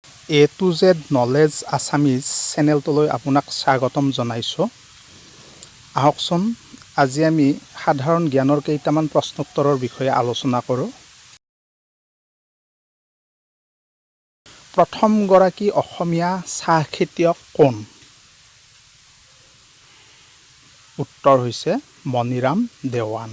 A to Z knowledge Assamese চেনেলটোলৈ আপোনাক স্বাগতম জনাইছোঁ। আহকচোন, আজি আমি সাধাৰণ জ্ঞানৰ কেইটামান প্ৰশ্নোত্তৰৰ বিষয়ে আলোচনা কৰোঁ। প্ৰথমগৰাকী অসমীয়া চাহ খেতিয়ক কোন? উত্তৰ হৈছে মণিৰাম দেৱান।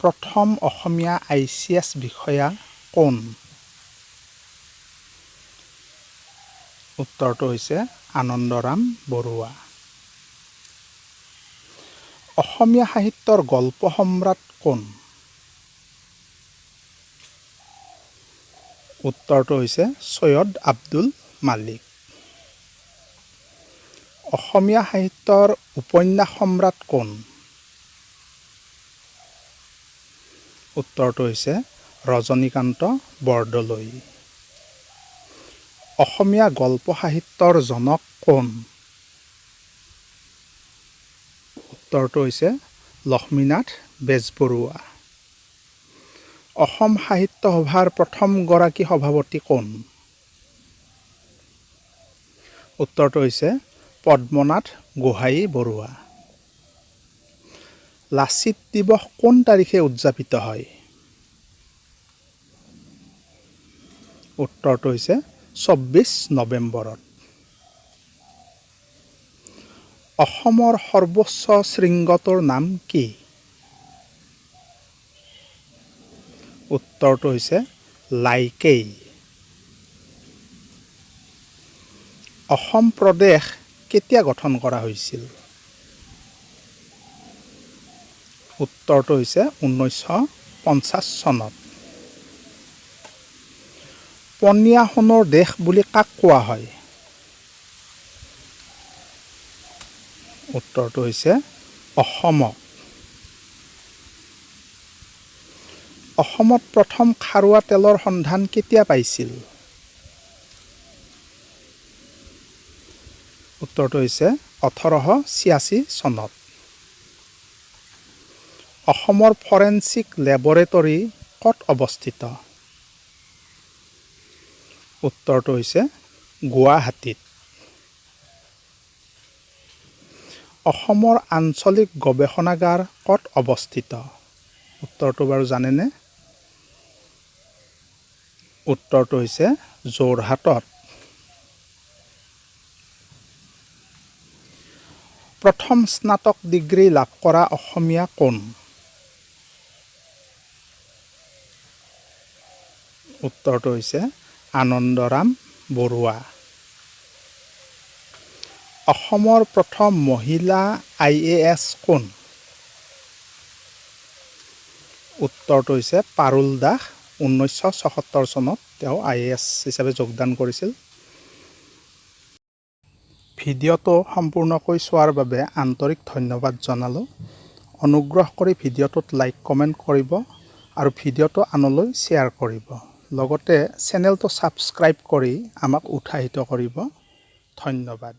প্ৰথম অসমীয়া আইচিএছ বিষয়া কোন? উত্তৰটো হৈছে আনন্দৰাম বৰুৱা। অসমীয়া সাহিত্যৰ গল্প সম্ৰাট কোন? উত্তৰটো হৈছে চৈয়দ আব্দুল মালিক। অসমীয়া সাহিত্যৰ উপন্যাস সম্ৰাট কোন? উত্তৰটো হৈছে ৰজনীকান্ত বৰদলৈ। অসমীয়া গল্প সাহিত্যৰ জনক কোন? উত্তৰটো হৈছে লক্ষ্মীনাথ বেজবৰুৱা। অসম সাহিত্য সভাৰ প্ৰথমগৰাকী সভাপতি কোন? উত্তৰটো হৈছে পদ্মনাথ গোহাঁই বৰুৱা। লাচিত দিৱস কোন তাৰিখে উদযাপিত হয়? উত্তৰটো হৈছে 24 নৱেম্বৰত। অসমৰ সৰ্বোচ্চ শৃংগটোৰ নাম কি? উত্তৰটো হৈছে লাইকেই। অসম প্ৰদেশ কেতিয়া গঠন কৰা হৈছিল? উত্তৰটো হৈছে 1950 চনত। পনীয়া সোণৰ দেশ বুলি কাক কোৱা হয়? উত্তৰটো হৈছে অসমক। অসমত প্ৰথম খাৰুৱা তেলৰ সন্ধান কেতিয়া পাইছিল? উত্তৰটো হৈছে 1886 চনত। অসমৰ ফৰেনচিক লেবৰেটৰী ক'ত অৱস্থিত? উত্তৰটো হৈছে গুৱাহাটীত। অসমৰ আঞ্চলিক গৱেষণাগাৰ ক'ত অৱস্থিত? উত্তৰটো বাৰু জানেনে? উত্তৰটো হৈছে যোৰহাটত। প্ৰথম স্নাতক ডিগ্ৰী লাভ কৰা অসমীয়া কোন? উত্তৰটো হৈছে আনন্দৰাম বৰুৱা। অসমৰ প্ৰথম মহিলা আইএএছ কোন? উত্তৰটো হৈছে পাৰুল দাস। 1976 চনত তেওঁ আইএএছ হিচাপে যোগদান কৰিছিল। ভিডিঅ'টো সম্পূৰ্ণকৈ চোৱাৰ বাবে আন্তৰিক ধন্যবাদ জনালোঁ। অনুগ্ৰহ কৰি ভিডিঅ'টোত লাইক, কমেণ্ট কৰিব আৰু ভিডিঅ'টো আনলৈ শ্বেয়াৰ কৰিব। লগতে চেনেলটো ছাবস্ক্ৰাইব কৰি আমাক উৎসাহিত কৰিব। ধন্যবাদ।